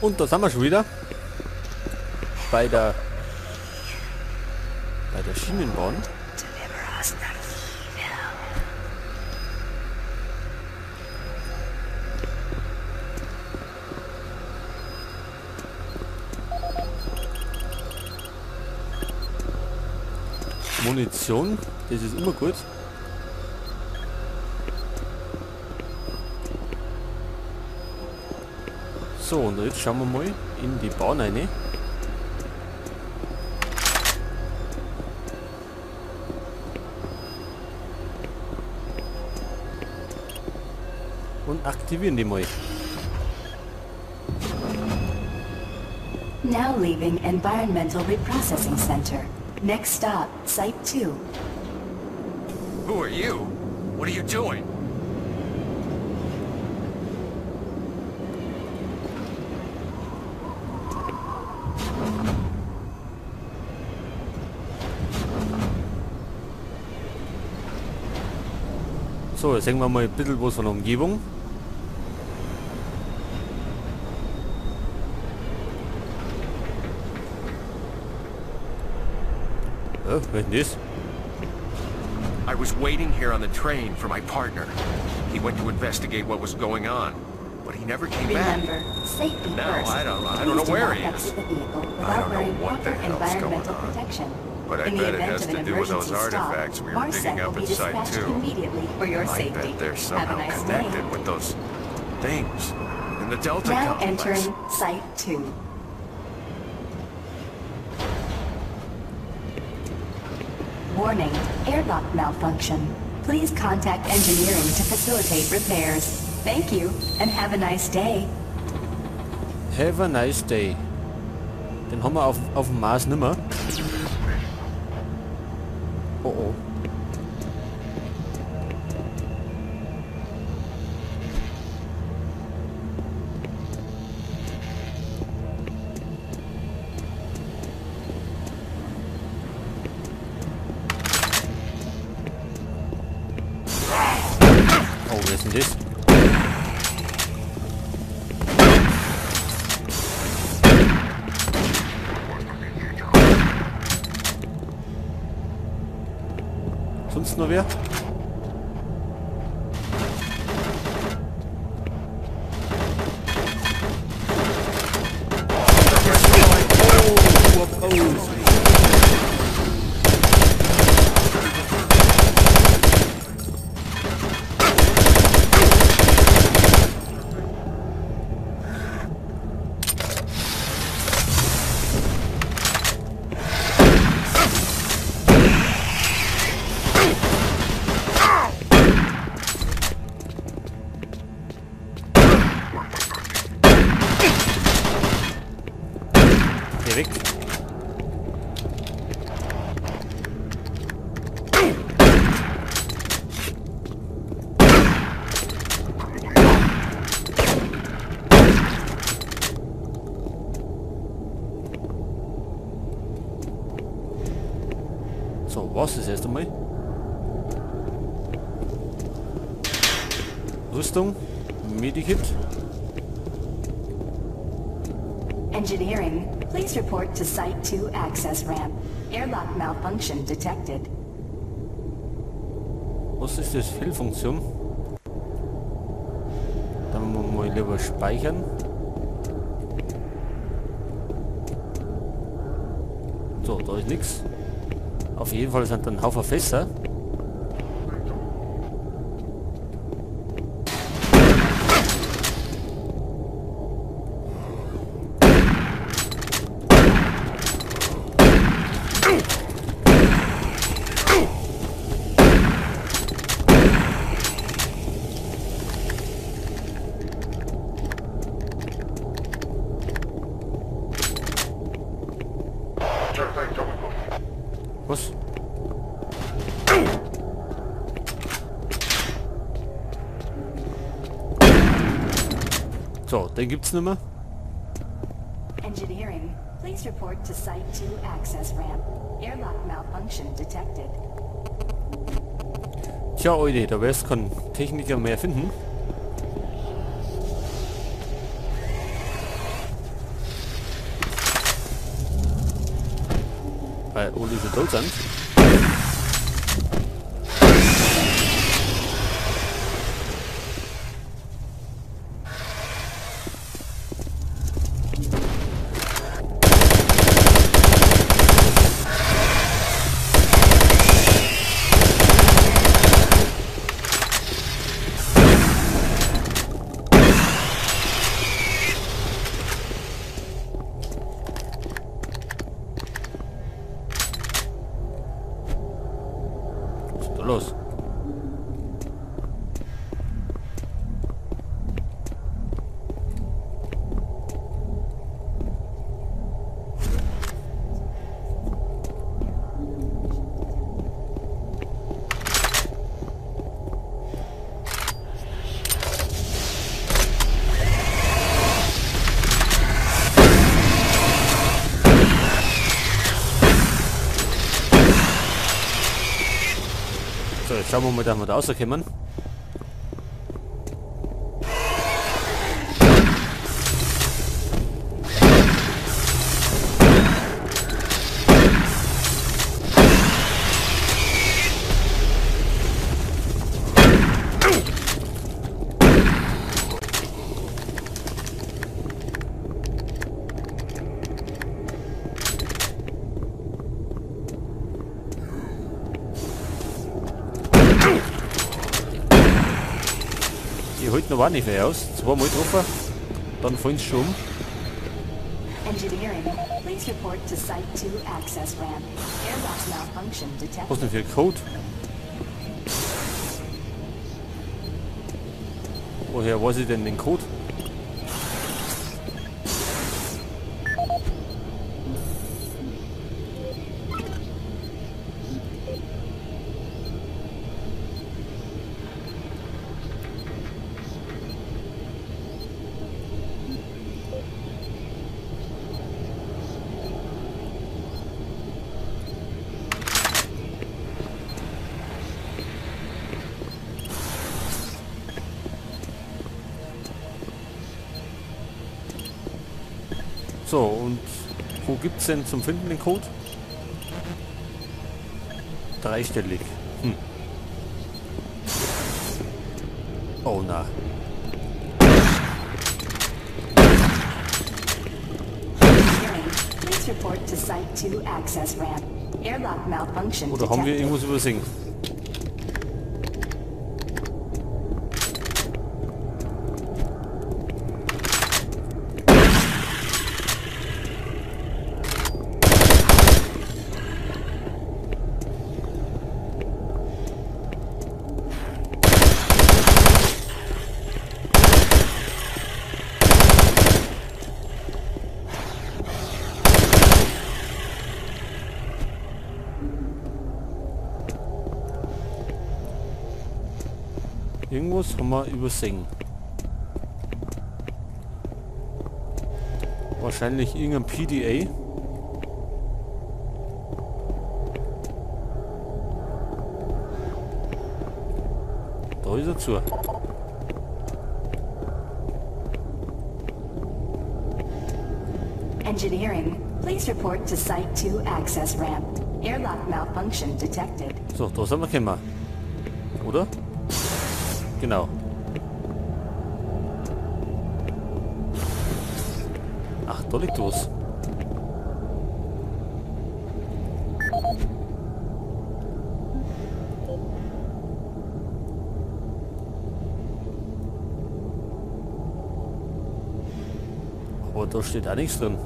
Und da sind wir schon wieder. Bei der Schienenbahn. Munition, das ist immer gut. So, und jetzt schauen wir mal in die Bahn rein. Und aktivieren die mal. Now leaving Environmental Reprocessing Center. Next stop, Site 2. Who are you? What are you doing? So, jetzt sehen wir mal ein bisschen was von der Umgebung. Ja, wer ist denn das? I was waiting here on the train for my partner. He went to investigate what was going on, but he never came back. Remember, safety Now, first. I don't know Please do where not he is. exit the vehicle I without don't know wearing what the proper hell's going environmental on. protection. But I In the bet it event has of to an do with those emergency stop, artifacts we were Marsec digging up will be at Site dispatched 2. immediately for your I safety. bet they're Have a somehow nice day. connected with those things in the Delta Now complex. entering Site 2. Warning, airlock malfunction. Please contact engineering to facilitate repairs. Thank you, and have a nice day. Have a nice day. Den haben wir auf dem Mars nimmer. Oh oh. Oh, wer ist denn das? Sonst noch wer? Oh, oh, oh. Weg. So, was ist erst einmal? Rüstung, Medikit. Engineering, please report to Site 2 access ramp. Airlock malfunction detected. Was ist das? Fehlfunktion? Dann wollen wir mal lieber speichern. So, da ist nix. Auf jeden Fall sind dann ein Haufen Fässer. Was? So, den gibt's nicht mehr. Engineering, please report to Site 2 access ramp. Airlock malfunction detected. Tja, Oide, da wirst keinen Techniker mehr finden. Weil alle schon tot sind. Los. So, jetzt schauen wir mal, dass wir da rauskommen. Die halten aber auch nicht mehr aus. Zweimal getroffen, dann fallen sie schon um. Engineering, please report to Site 2 access ramp. Airlock malfunction detected. Was denn für ein Code? Woher weiß ich denn den Code? So, und wo gibt's denn zum Finden den Code? Dreistellig. Hm. Oh na. Please report to Site 2 access ramp. Airlock malfunction Oder haben wir irgendwas übersehen? Irgendwas haben wir übersehen. Wahrscheinlich irgendein PDA. Da ist er zu. Engineering, please report to Site 2 access ramp. Airlock malfunction detected. So, da sind wir gekommen. Oder? Genau. Ach, da liegt was. Aber da steht auch nichts drin.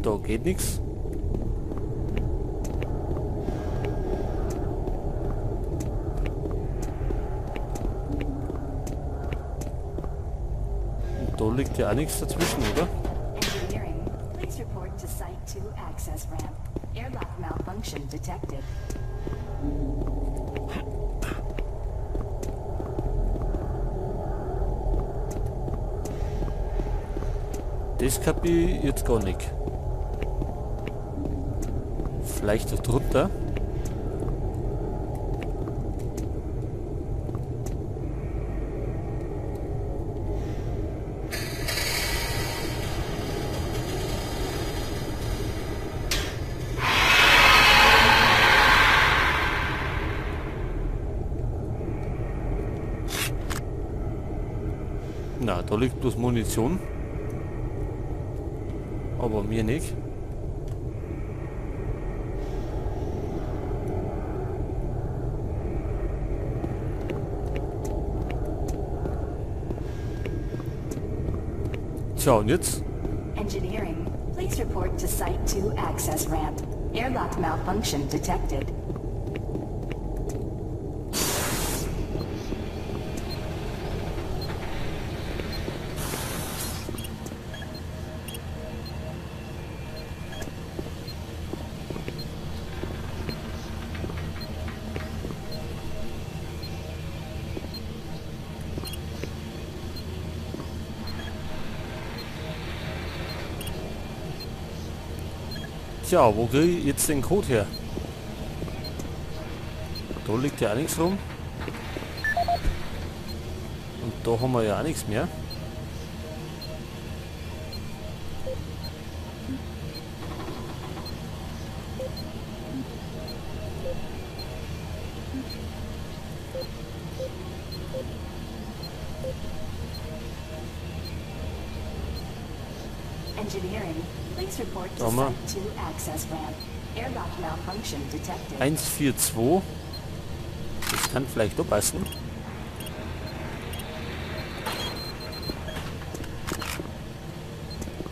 Da geht nichts. Und da liegt ja auch nichts dazwischen, oder? Engineering, please report to Site 2 access ramp. Airlock malfunction detected. Das kapier ich jetzt gar nicht. Vielleicht drunter. Na, da liegt bloß Munition. Aber mir nicht. Tja, und jetzt? Engineering, please report to Site 2 access ramp. Airlock malfunction detected. Tja, wo kriege ich jetzt den Code her? Da liegt ja auch nichts rum. Und da haben wir ja auch nichts mehr. Engineering, please report to Sommer. Site 2 access ramp. Airlock malfunction detected. 142. Das kann vielleicht doch passen.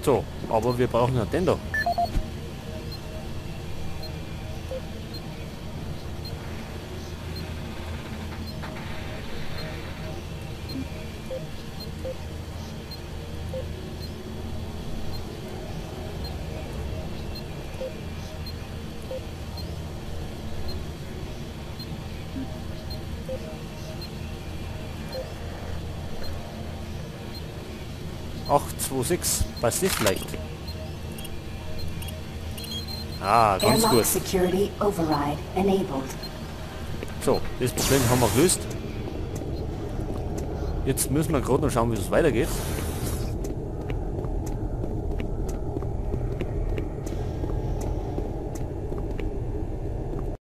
So, aber wir brauchen ja den da. Acht, 2, 6, passt nicht vielleicht. Ah, ganz Airlock gut. Security Override enabled. So, das Problem haben wir gelöst. Jetzt müssen wir gerade noch schauen, wie es weitergeht.